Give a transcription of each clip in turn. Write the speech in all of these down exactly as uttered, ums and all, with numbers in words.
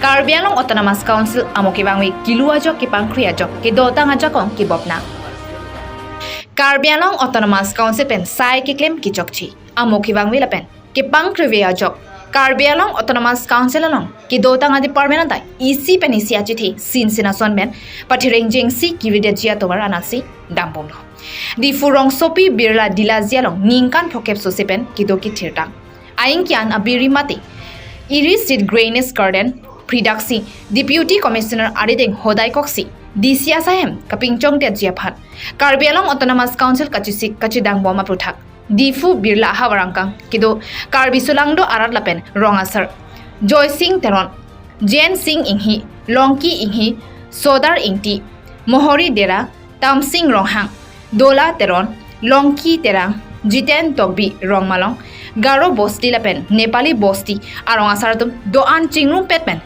Karbi Anglong Autonomous Council amo kevangve kilu ajok kepangkri ajok kedotang ajakong kebopna. Karbi Anglong Autonomous Council pen sai keklem kechokche amo kevangve lapen kepangkrive ajok Karbi Anglong Autonomous Council along kedotang a-department anta isi pen isi achethe sinsin ason pen pathirengjengsi kevidetji atovar anatsi dambomlo. Diphu rongsopi Birla Dilaji along ningkan phokep sose pen kedo kethirtang. Aingkian abiri mate Iri Seed Drainage Garden phridaksi Deputy Commissioner arideng hodai koksi D C asai hem kapinchongdetji aphan Karbi Anglong Autonomous Council kachesik kachedangbom aphuthak Diphu Birla ahavar angkang kedo Karbi Sulangdo arat lapen rong asar Joysing Teron, Jensing Inghi, Longki Inghi, Sodar Ingti, Mohori Dera, Tamsing Ronghang, Dola Teron, Longki Terang, Jiten Tokbi Rongmalong, Garo Bosti lapen Nepali Bosti arong asar atum do-an chingrumpet pen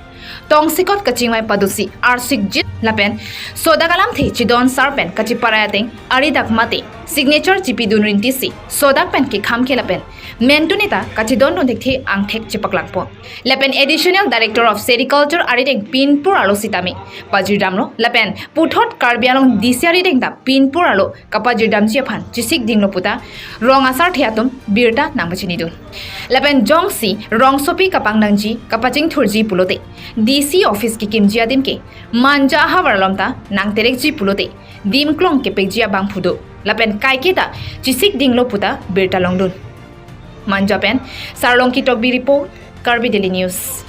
tongsekot kachingvai padosi arsikjit lapen sodak alamthe chedon sar pen kacheparai ateng aridak mate signature chipidun rintisi sodak pen kekhamkhe lapen mentuni ta kachedondun thekthe angthek chepaklangpo. Lapen Additional Director of Sericulture arideng pinpur arlo sitame pajirdamlo lapen puthot Karbi Anglong D C arideng ta pinpur arlo kapajirdamji aphan chesikdinglo puta rong asarthe atum birta nangpachinidun. Lapen jongsi rongsopi kapangdangji kapachingthurji pulote D C office kekimji adim ke Manja ahavar along ta nangterekji pulote dimklong kepekji abangphu do lapen kaiketa chesikdinglo puta birta longdun. Manja pen Sarlongki Tokbi report, Karbi Daily News.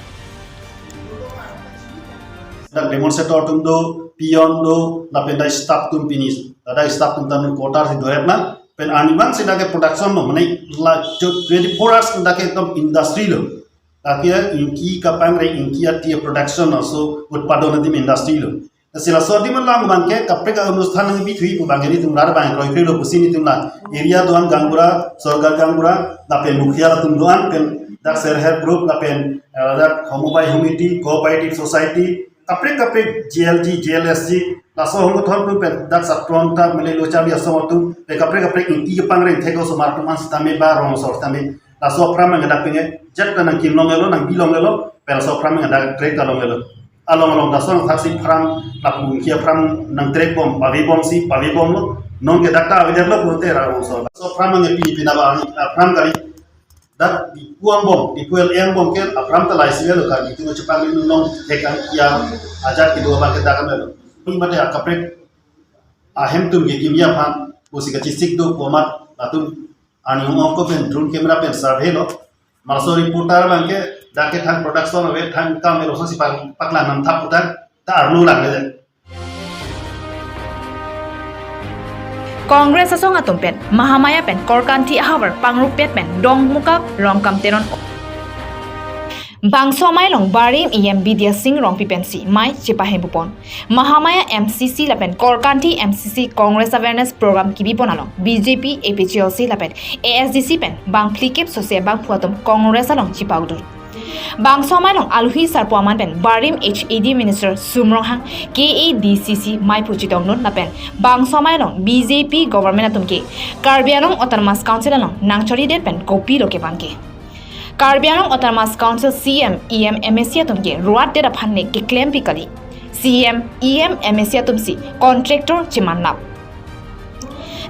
Dak demonstrator atum do, peon do, lapen dak staff atum pini, dak staff atum ta non quarter si dorep na, pen arnivang si dak ke production lo, mane la jo twenty-four hours dak ke ekdom industry lo. Dak ke ingki kapangre, ingki ati production lo, so utpadon adim industry lo. Si laso adim alam abang ke kaprek a-onusthan nangpithui pu abang ke nelitum rat abang kroikre lo pusi nelitum la area do-an gaonbura, sorkar gaonbura, lapen mukhiya atum do-an pen dak self help group lapen, eh, dak Samuday Samiti, Cooperative Society, kaprek kaprek G L G, G L S G, laso ahormu thon pen dak satron ta mane lo chami asong atum pen kaprek kaprek ingki kepangre thek osomar atum an sitame ba rong asor sitame laso apran nangdak penge jat ta nangkim longlelo, nangbi longlelo, pen laso apran nangdak trek ta longlelo. Along along laso nangthaksi pharam lapu ingki apharam nangtrekbom, pavebomsi, pavebomlo. Non ke dak ta avedetlo pulote ra rong asor. Laso apran nangpi pina ba, apran kali. Dak Diphu angbong, Diphu L A angbong ke apran ta laisi lo, kali itu chepang ni nong thek angkia ajat kedo abang ke dak kami lo. Ni mate akaprek ahem atum kekimji aphan pusi kachesik do pu amat latum arni ong ko pen drone camera pen survey lo. Laso reporter abang ke dak kethan production ave than kam lo si pak-, paklang nangthap putar ta arnu lang le. Congress asong atum pen Mahamaya pen Korkanthi ahavar pangrupet pen Dongmukak Rongkam Teron. Bangso amei along Barim E M Bidya Sing Rongpi pensi mei chepahembupon. Mahamaya M C C lapen Korkanthi M C C Congress Awareness Program kebipon along B J P, A P H L C lapen A S D C pen bang phlikep sose bangphu atum Congress along chepakdun. Bangso amei along alohi sarpo aman pen Barim H A D Minister Sum Ronghang, K A D C C meiphu chetongdun lapen bangso amei along B J P government atum ke Karbi Anglong Autonomous Council along nangcharidet pen kopilo kevang ke. Karbi Anglong Autonomous Council C E M, E M, M A C atum ke ruatdet aphan ne keklempi kali. C E M, E M, M A C atum si contractor chemanlap.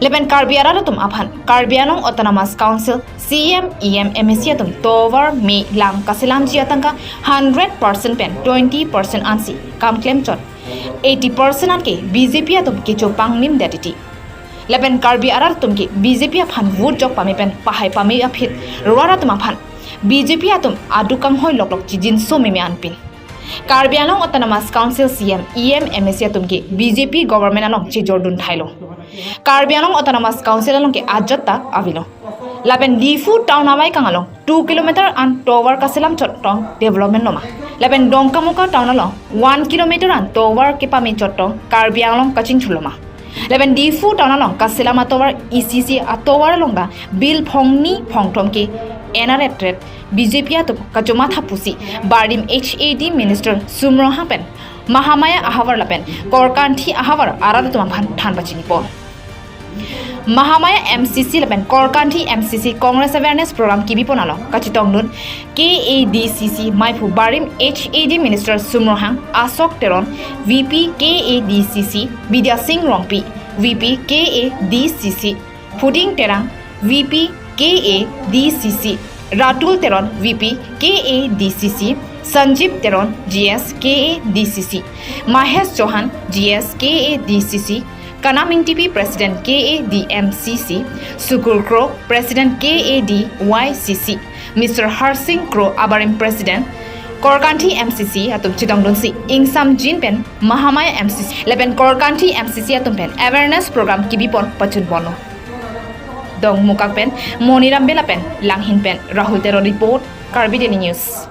Lapen Karbi arat atum aphan Karbi Anglong Autonomous Council C E M, E M, M A C atum tovar me lang kaselamji atangka hundred percent pen twenty percent ansi kam klemchot. Eighty percent an ke B J P atum kecho pangnim detiti. Lapen Karbi arat atum ke B J P aphan vote jok pame pen pahai pame aphi ruar atum aphan B J P atum aduk kanghoi loklok chijinso meme anpin. Karbi Anglong Autonomous Council C E M, E M, M A C atum ke B J P government along chejordun thailo. Karbi Anglong Autonomous Council along ke ajat ta avelo. Lapen Diphu town amei kang along two kilometer an tovar kaselam chot tong development loma. Lapen Dongkamukam town along one kilometer an tovar kepame chot tong Karbi Anglong kachingthur loma. Lapen Diphu town along kaselam atovar isi isi atovar along ta bill phongni phongthom ke enaret ret B J P atum kachomatha pusi Barim H A D Minister Sum Ronghang pen Mahamaya ahavar lapen Korkanthi ahavar arat atum aphan than pachinipon. Mahamaya M C C lapen Korkanthi M C C Congress Awareness Program kebipon along kachetongdun K A D C C maiphu barim H A D Minister Sum Ronghang, Asok Teron, V P K A D C C, Bidya Sing Rongpi, V P K A D C C, Phuding Terang, V P K A D C C, Ratul Teron, V P K A D C C, Sanjib Teron, G S K A D C C, Mahesh Chauhan, G S K A D C C, Kanam Ingtipi, President K A D M C C, Sukul Kro, President K A D Y C C, Mister Harsing Kro abarim President Korkanthi M C C atum chetongdunsi ingsamjin pen Mahamaya M C C lapen Korkanthi M C C atum pen awareness program kebipon pachunponlo. Dongmukak pen Moniram Bey lapen Langhin pen Rahul Teron report, Karbi Daily News.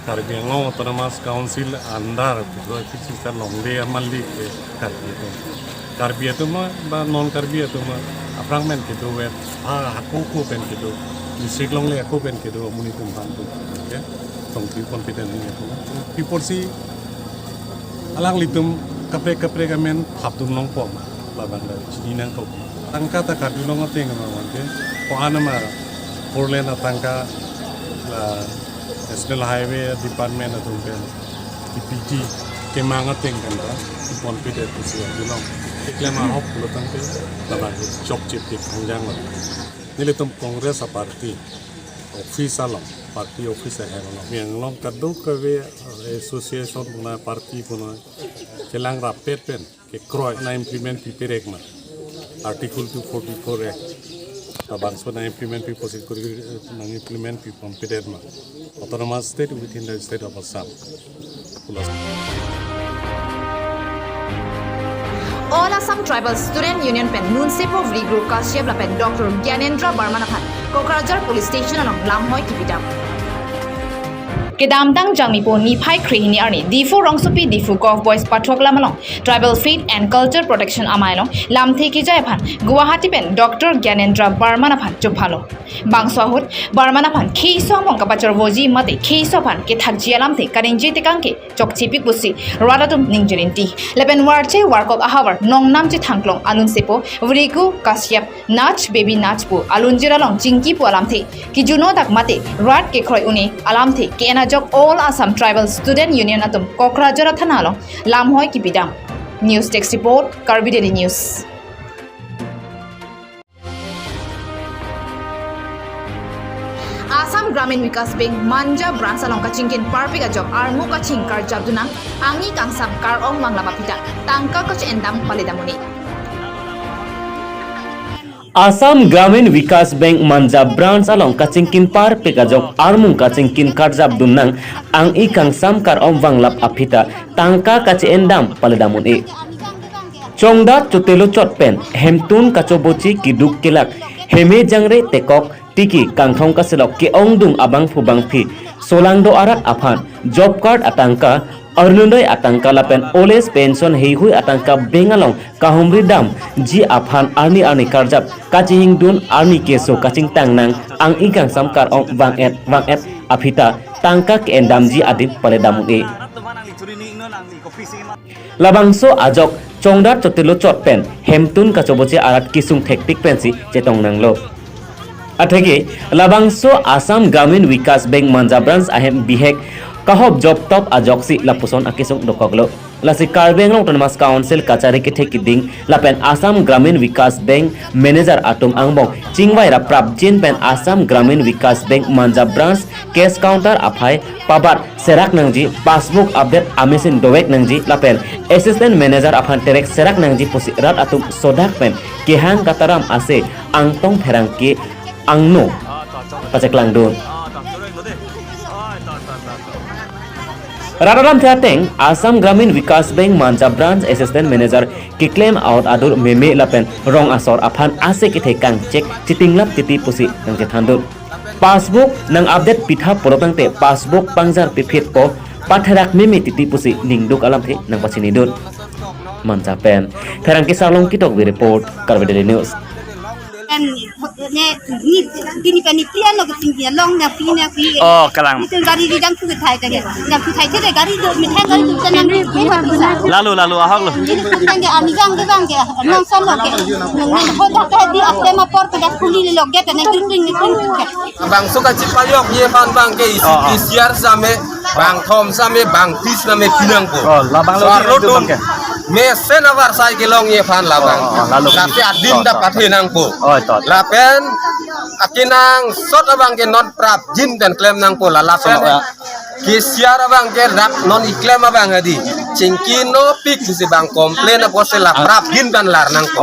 Karbi Anglong Autonomous Council under Bidya Sing Sar Longle amalik ke Karbi atum. Karbi atum ma ba non Karbi atum ma aphrang pen kedo vet, ha hako ko pen kedo, district longle ako pen kedo amonit atum aphan tu, ya, tongpi ponpidam ni atum. People si alanglitum kaprek kaprek amen hapdun longpo ma, labang da chini nangkok. Tangka ta Karbi Anglong ateng ma mante, ko-an ma four lane atangka la National Highway Department atum pen D P D kemang ateng pen ta ponpidet pusi ajulong. Keklem ahok pulo tangte labang chokche tik hangjang lo. Nelitum Congress a party office along, party office ahem along, yang along kadokave, eh, association puna party puna chelang rapet pen kekroi nang implement pipe rek ma. Article two forty-four Act labangso nang implement pi pusi kuri, nang implement pi ponpidet ma. Autonomous State within the State of Assam. All Assam Tribal Student Union pen nunsepo Vrigru Kashyap lapen Doctor Gyanendra Barman aphan Kokrajhar Police Station along lamhoi kepidam. Kedamtang Jangmipo niphai krehini arni Diphu rongsopi Diphu Govt Boys Pathok Lam along Tribal Faith and Culture Protection Amei along lamthe kejai aphan Guwahati pen Doctor Gyanendra Barman aphan chophalo. Bangso ahut Barman aphan kheiso among kapachorvoji mate kheiso aphan kethakji alamthe kaningje tekang ke chokchepik pusi rat atum ningje rinti. Lapen warche warkok ahavar nongnam chethangklong alunsepo Vrigru Kashyap Nach Baby Nach pu alunjir along chingki pu alamthe kijuno dak mate rat kekroi un-e alamthe ke-en ajok All Assam Tribal Student Union atum Kokrajhar athana along lamhoi kepidam. News Desk Report, Karbi Daily News. Assam Gramin Vikas Bank Manja Branch along kachingkin parpik ajok armu kaching karjapdun nang angni kangsam kar-ong vanglap aphi ta tangka kache-endam paledam un-e. Assam Gramin Vikas Bank Manja Branch along kachingkin parpik ajok armu kachingkin karjapdun nang angni kangsam kar-ong vanglap aphi ta tangka kache-endam paledam un-e. Chongdat chotelo chot pen hemtun kachobochi keduk kelak heme jangre tekok tiki kangthong kaselok ke-ongdung abangphu bangphi solangdo arat aphan job card atangka, Orunodoi atangka lapen old age pension heihui atangka bank along kahumridamji aphan arni arni karjap kachihingdun arni keso kachingtang nang angni kangsam kar-ong vang-et vang-et aphi ta tangka ke-endamji adim paledam un-e. Labangso ajok chongdat chotelo chot pen hemtun kachobochi arat kesung thektik pensi chetong nanglo. Atheke labangso Assam Gramin Vikas Bank Manja Branch ahem bihek kahop job top ajoksi lapuson akesung dokoklo. Lasi Karbi Anglong Autonomous Council kachari kethe keding lapen Assam Gramin Vikas Bank manager atum angbong chingvai ra prapjin pen Assam Gramin Vikas Bank Manja Branch cash counter aphai pabat serak nangji, passbook update amachine dovek nangji lapen assistant manager aphan terek serak nangji pusi rat atum sodak pen kehang kataram ase angtong pherangke angno pacheklangdun. Rat alamthe ateng Assam Gramin Vikas Bank Manja Branch assistant manager keklem ahut adur meme lapen rong asor aphan ase kethe kangchek chitinglap titi pusi nangchethandun. Passbook nang update pitha pulotangte passbook pangjar piphit po patherak meme titi pusi ningduk alamthe nangpachinidun. Manja pen Pherangke Sarlong Kitokvi report, Karbi Daily News. Ne, ni, pini pani prian lo ketinggi long na pi na pi. Oh, kalang. Itu gari di jang tu thai tadi. Jang tu thai tadi gari tu, mithai gari tu tenang tu. Lalu, lalu, ahok lo. Ini tangke ani jang ke bang ke, nong san lo ke. Nong nong hoda tadi, aste ma por pada kuli lo ke, tenang tu tu tu. Bangso kachipajokji aphan abangke isi Oh. P C R same, bangthom same, bangphli same pinangpo. Oh, labang lo Swarno itu dum bangke. Mesen avarsai kelongji aphan labang. Oh, oh, lalu Tapi itu. Adim Oh, da oh. Pathe nangpo. Oh, itu. Lapen akenangsot abangke non prapjin pen klem nangpo la lapen Oh, oh. P C R abangke rak non iklem abang adi. Chingki nopik si bang complain apotsi la prapjin pen lar nangpo. Oh,